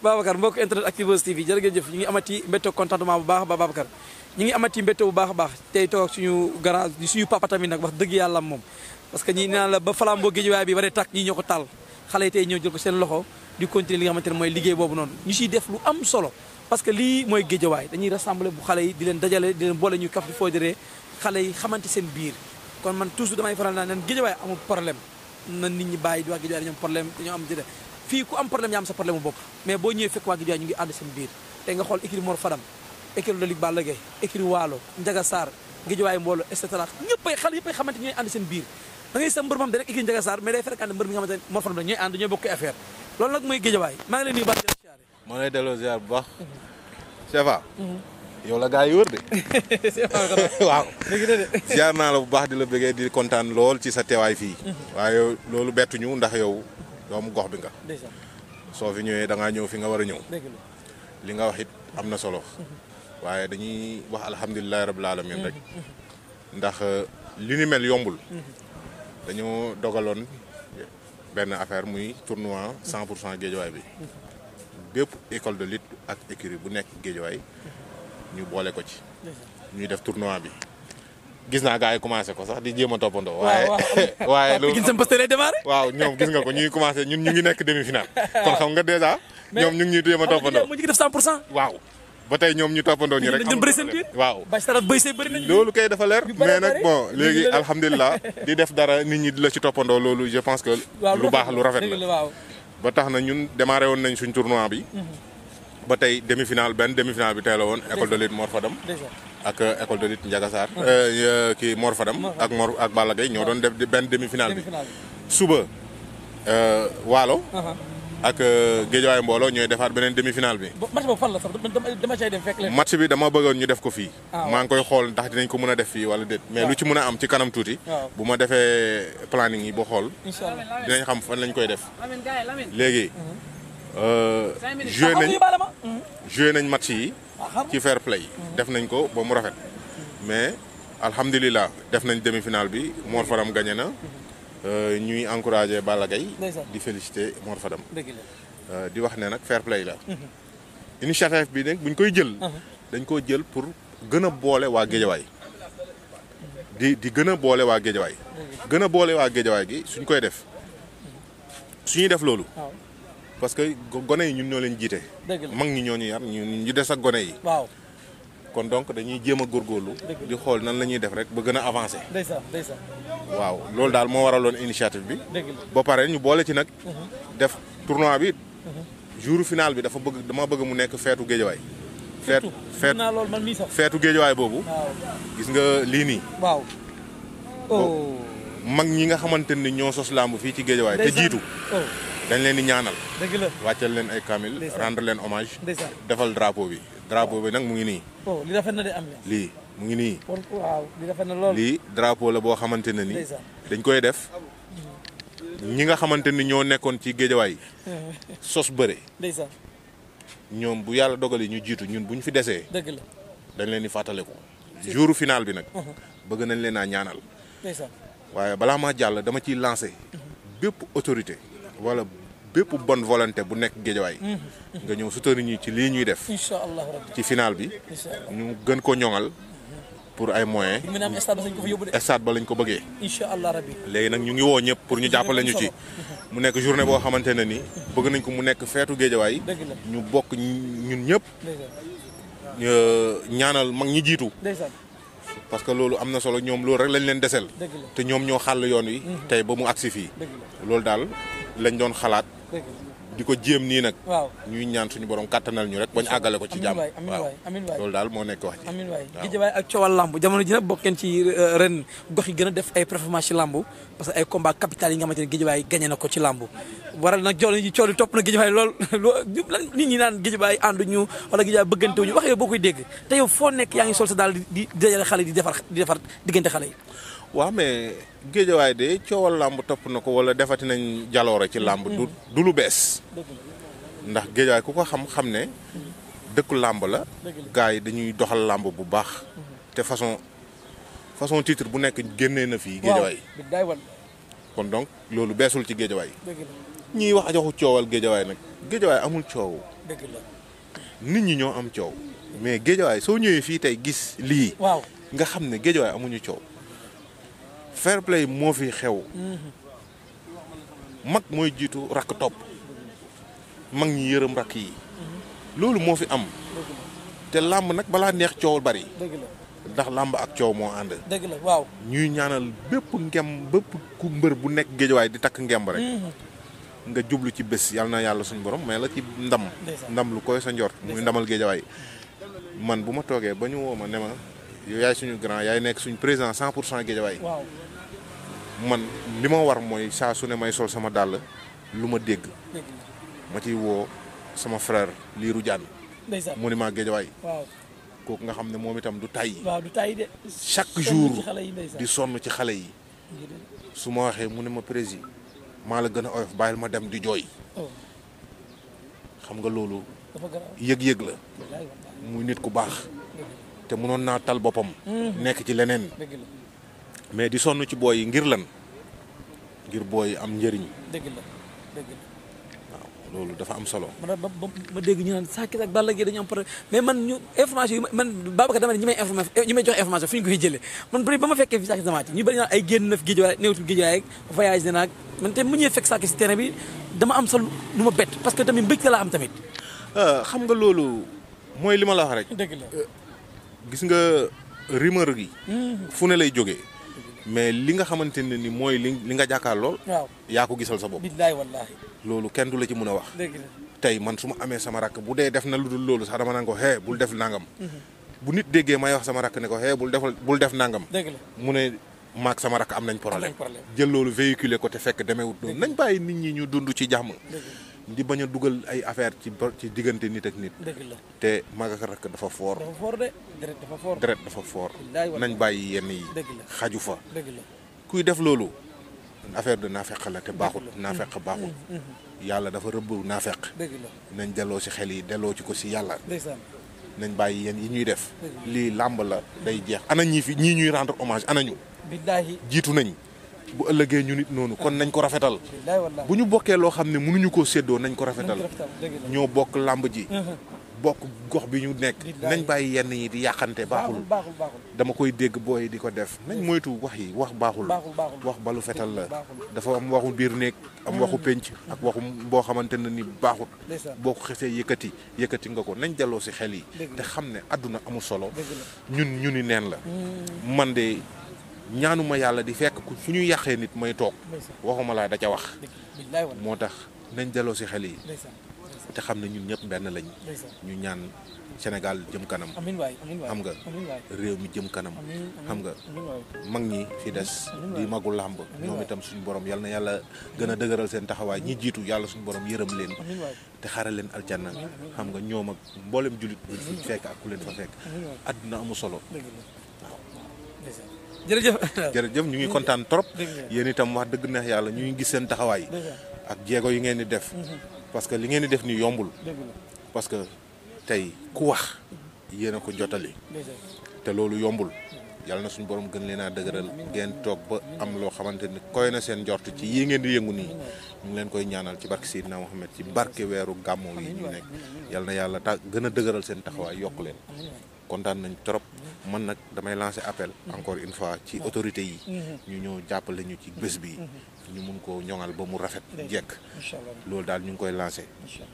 Babacar mbokk internet Actubuzz TV jërë ngeen jëf ñu ngi amati mbégte contentement bu baax ba Babacar ñu ngi amati mbégte bu baax a baax tey toog suñu garage di suñu papa tamit nag wax dëgg yàlla moom parce que ñi naan la ba flambeau Guédiawaye bi waree tàkk ñi ñoo ko taal xale yi tey ñëw jël ko seen loxo di continuer li nga xamante ne mooy liggéey boobu noonu ñu siy def lu am solo parce que lii mooy Guédiawaye dañuy rassembler bu xale yi di leen dajale di leen boole ñu kaf di foodiree xale yi xamante seen biir kon man toujours damay faral naa nen Guédiawaye amul problème na nit ñi bàyyi di wax Guédiawaye dañoo am problème dañoo am jëde fii ku am problème yaa am sa problème bu bopp mais boo ñëwee fekk waa Guédiawaye ñu ngi ànd seen biir tey nga xool écurie Mor Fadam écurie de Ligue Balla Gaye écurie Waalo Ndiaga Sarr Guédiawaye mbooloo et cetera ñëppay xale yëppay xamante ñooy ànd seen biir da ngay sa mbër moom da rek écurie Ndiaga Sarr mais day fréquenté mbër mi nga xamante ne Mor Fadam la ñooy ànd ñooy bokk affaire loolu nag mooy Guédiawaye maa ngi leen nuyu baax di siyaare maa lay delloo ziar bu baax Sefa yow la gars yi wër de waaw ziar naa la bu baax di la bëggee di kontaan lool ci sa teewaay fii waaye loolu bettuñu ndax yow doomu gox bi nga soo fi ñëwee da ngaa ñëw fi nga war a ñëw li nga wax it am na solo waaye dañuy wax alhamdulilahi rabbil alamin rek ndax li ni mel yombul dañoo dogaloon benn affaire muy tournoi 100% Guédiawaye bi bépp école de lutte ak écurie bu nekk Guédiawaye ñu boole ko ci ñuy def tournoi bi gis naa gars yi commencé ko sax di jéem a toppandoo. waaye loolu waaw ñoom gis nga ko ñuy commencé ñun ñu ngi nekk demi-finale kon xam nga dèjà ñoom ñu ngi ñuy jéem a toppandoo mu ngi def 100% waaw ba tey ñoom ñu toppandoo ñu rek waaw loolu kay dafa leer mais nag bon léegi alhamdulilah di def dara nit ñi di la ci toppandoo loolu je pense que lu baax lu rafet la ba tax na ñun démarré woon nañ suñ tournoi bi ba tey demi-finale bi tey la woon école de lutte Mor Fadam ak école de lutte Ndiaga Sarr kii Mor Fadam ak Balla Gaye ñoo doon def benn demi-finale bi suba Waalo ak Guédiawaye mbooloo ñooy defaat beneen demi-finale bi match boobu fan la sax dama cay dem fekk leen match bi dama bëggoon ñu def ko fii maa ngi koy xool ndax dinañ ko mën a def fii wala déet mais lu ci mën a am ci kanam tuuti bu ma defee planning yi boo xool dinañ xam fan lañ koy def léegi joué nañ match yi ci fair play def nañ ko ba mu rafet mais alhamdulilah def nañ demi-finale bi Mor Fadam gagné na ñuy encouragé Balla Gaye di félicité Mor Fadam di wax ne nag fair play la initiative bi nag buñ koy jël dañ koo jël pour gën a boole waa Guédiawaye di gën a boole waa Guédiawaye gën a boole waa Guédiawaye gi suñ koy def suñuy def loolu parce que gone yi ñun ñoo leen jiite mag ñi ñoo ñu yar ñu des ak gone yi kon donc dañuy jéem a góorgóorlu di xool nan la ñuy def rek ba gën a avancé waaw loolu daal moo waraloon initiative bi ba pare ñu boole ci nag def tournoi bi jour final bi dama bëgg mu nekk feetu Guédiawaye feetu Guédiawaye boobu gis nga lii nii mag ñi nga xamante ni ñoo sos làmb fii ci Guédiawaye te jiitu dañ leen di ñaanal wàccal leen ay kamil rendre leen hommage defal drapeau bi nag mu ngi nii li rafet na de am lii mu ngi nii li rafet na lool lii drapeau la boo xamante ne ni dañ koy def ñi nga xamante ni ñoo nekkoon ci Guédiawaye sos bëre ñoom bu yàlla dogali ñu jiitu ñun bu ñu fi desee dañ leen di fàttaliku jour final bi nag bëgg nañ leen a ñaanal waaye balaa maa jàll dama ciy lancé bépp autorité wala bépp bonne volonté bu nekk Guédiawaye nga ñëw soutenir ñu ci lii ñuy def ci final bi ñu gën ko ñoŋal pour ay moyens stade ba lañ ko bëggee léegi nag ñu ngi woo ñëpp pour ñu jàppale ñu ci mu nekk journée boo xamante ne ni bëgg nañ ko mu nekk feetu Guédiawaye ñu bokk ñun ñëpp ñaanal mag ñi jiitu parce que loolu am na solo ñoom loolu rek lañ leen desel te ñoom ñoo xàll yoon wi tey ba mu agsi fii loolu daal lañ doon xalaat di ko jéem nii nag ñuy ñaan suñu borom kàttanal ñu rek bañ àggale ko ci jàmm waaw loolu daal moo nekk wax ji Guédiawaye ak coowal lamb jamono ji nag bokkeen ci ren gox yi gën a def ay performance ci lamb parce que ay combat capital yi nga xamante ne Guédiawaye gagné na ko ci lamb waral nag coow li topp na Guédiawaye lool nit ñi naan Guédiawaye ànduñu wala Guédiawaye bëggantewuñu wax yow boo koy dégg te yow foo nekk yaa ngi sol sa daal di dajale xale di defar diggante xale yi waaw mais Guédiawaye de coowal làmb topp na ko wala defati nañ jaloore ci làmb du lu bees ndax Guédiawaye ku ko xam ne dëkku làmb la gars yi dañuy doxal làmb bu baax te façon titre bu nekk génnee na fii Guédiawaye kon donc loolu beesul ci géejawaay dëgg la ñiy wax joxu coowal géejawaay nag géejawaay amul coow dëgg la nit ñi ñoo am coow mais géejawaay soo ñëwee fii tey gis lii waaw nga xam ne géejawaay amuñu coow fair play moo fi xew mag mooy jiitu rakk topp mag ñi yërëm rakk yi loolu moo fi am te làmb nag balaa neex coow bari dëgg la ndax làmb ak coow moo ànd dëgg la waaw ñuy ñaanal bépp bépp ku mbër bu nekk géejawaay di takk ngemb rek nga jublu ci bés yàlla na yàlla suñu borom mais la ci ndam lu koy sa njort muy ndamal géejawaay man bu ma toogee ba ñu woo ma ne ma yow yaay suñu grand yaay nekk suñu président 100% géejawaay waaw man li ma war mooy saa su ne may sol sama dàll lu ma dégg ma ciy woo sama frère Lirou Diane monument géejawaay waaw kooku nga xam ne moom itam du tàyyi waaw du tàyyi de chaque jour di sonn ci xale yi su ma waxee mu ne ma président maa la gën a oyof bàyyil ma dem di jooy xam nga loolu yëg-yëg la muy nit ku baax te mënoon naa tal boppam nekk ci leneen mais di sonn ci booy yi ngir lan ngir booy yi am njëriñ dëgg la dëgg la waaw loolu dafa am solo ma dégg ñu naan Sa Thiès ak Balla Gaye dañu am problème mais man ñu information yi man Babacar dama ne ñi may joxe information fu ñu koy jëlee man ba ma fekkee fi Sa Thiès damaati ñu bëri naan ay génn na fi géejawaay néewtul géejawaay ak voyage na naag man te mu ñëwee fekk Sa Thiès si terrain bi dama am solo lu ma bett parce que tamit mbégte la am tamit xam nga loolu mooy li ma la wax rek dëgg la gis nga rumeur gi fu ne lay jógee mais li nga xamante ne ni mooy li nga jàkkaar lool waaw yaa ko gisal sa bopp billaahi wallaahi loolu kenn du la ci mën a wax dëgg la tey man su ma amee sama rakk bu dee def na lu dul loolu sax dama naan ko xee bul def nangam bu nit déggee may wax sama rakk ne ko xee bul def nangam dëgg la mu ne maag sama rakk am nañ problème jël loolu véhiculer ko te fekk demeewut noonu nañ bàyyi nit ñi ñu dund ci jàmm di bañ a dugal ay affaire ci diggante nit ak nit dëgg la te mag ak rakk dafa foor dafa foor de deret dafa foor deret dafa foor nañ bàyyi yenn yi dëgg la xaju fa dëgg la kuy def loolu affaire de naafeq la te baaxut naafeq baaxut yàlla dafa rëbb naafeq dëgg la nañ delloo ci xel yi delloo ci ko ci yàlla ndeysaan nañ bàyyi yéen yi ñuy def lii làmb la day jeex ana ñii ñuy rendre hommage ana ñu billaahi jiitu nañ bu ëllëgee ñu nit noonu kon nañ ko rafetal billaahi wallaahi bu ñu bokkee loo xam ne mënuñu koo séddoo nañ ko rafetal ñoo bokk làmb ji bokk gox bi ñu nekk nañ bàyyi yenn yi di yàqante baaxul dama koy dégg booy di ko def nañ moytu wax yi wax baaxul wax balu fetal la dafa am waxu biir néeg am waxu pénc ak waxu boo xamante ne ni baaxut boo ko xesee yëkkati nga ko nañ delloo ci xel yi te xam ne àdduna amul solo ñu ni neen la man de ñaanuma yàlla di fekk fu ñu yàqee nit may toog waxuma laa da ca wax moo tax nañ delloo ci xel yi te xam ne ñun ñëpp benn lañ ñu ñaan Sénégal jëm kanam xam nga réew mi jëm kanam xam nga mag ñi fi des di magul làmb ñoom itam suñu borom yal na yàlla gën a dëgëral seen taxawaay ñi jiitu yàlla suñu borom yërëm leen te xaral leen aljanna xam nga ñoom ak mboolem jullit bu fi fekk ak ku leen fa fekk àdduna amu solo jërëjëf ñu ngi kontaan trop yéen itam wax dëgg neex yàlla ñu ngi gis seen taxawaay ak jéego yi ngeen di def parce que li ngeen di def nii yombul parce que tey ku wax yéen a ko jotali te loolu yombul yàlla na suñu borom gën leen a dëgëral ngeen toog ba am loo xamante ni koy na seen njort ci yi ngeen di yëngu nii ñu ngi leen koy ñaanal ci barke Seydina Mohamed ci barke weeru gàmmoo yi ñu nekk yàlla na yàlla gën a dëgëral seen taxawaay yokk leen kontaan nañ trop man nag damay lancer appel encore une fois ci autorité yi ñu ñëw jàppale ñu ci bés bi ñu mun ko ñoŋal ba mu rafet jekk loolu daal ñu ngi koy lancer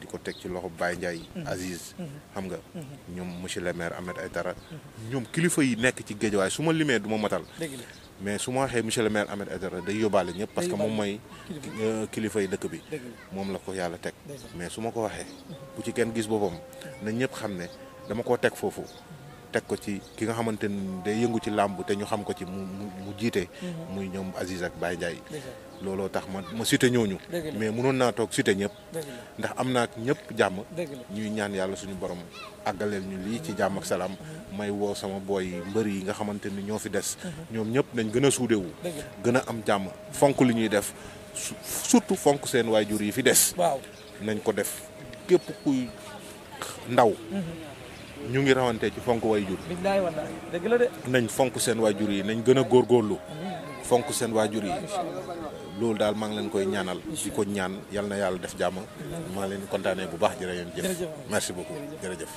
di ko teg ci loxo Baye Ndiaye Aziz xam nga ñoom monsieur le maire Ahmed Aïdara ñoom kilifa yi nekk ci Guédiawaye su ma limee du ma matal mais su ma waxee monsieur le maire Ahmed Aïdara day yóbbaale ñëpp parce que moom mooy kilifa yi dëkk bi moom la ko yàlla teg mais su ma ko waxee bu ci kenn gis boppam na ñëpp xam ne dama koo teg foofu teg ko ci ki nga xamante ni day yëngu ci làmb te ñu xam ko ci mu jiite muy ñoom Aziz ak Baye Ndiaye looloo tax ma cité ñooñu mais mënoon naa toog cité ñëpp ndax am naa ñëpp jàmm ñuy ñaan yàlla suñu borom àggaleel ñu lii ci jàmm ak salaam may woo sama booy mbër yi nga xamante ni ñoo fi des ñoom ñëpp nañ gën a suudewu gën a am jàmm fonk li ñuy def surtout fonk seen waajur yi fi des nañ ko def képp kuy ndaw ñu ngi rawante ci fonk waajur billaay wallaay dëgg la de nañ fonk seen waajur yi nañ gën a góorgóorlu fonk seen waajur yi loolu daal maa ngi leen koy ñaanal di ko ñaan yal na yàlla def jàmm maa leen kontaanee bu baax jërë ngeen jëf merci beaucoup jërëjëf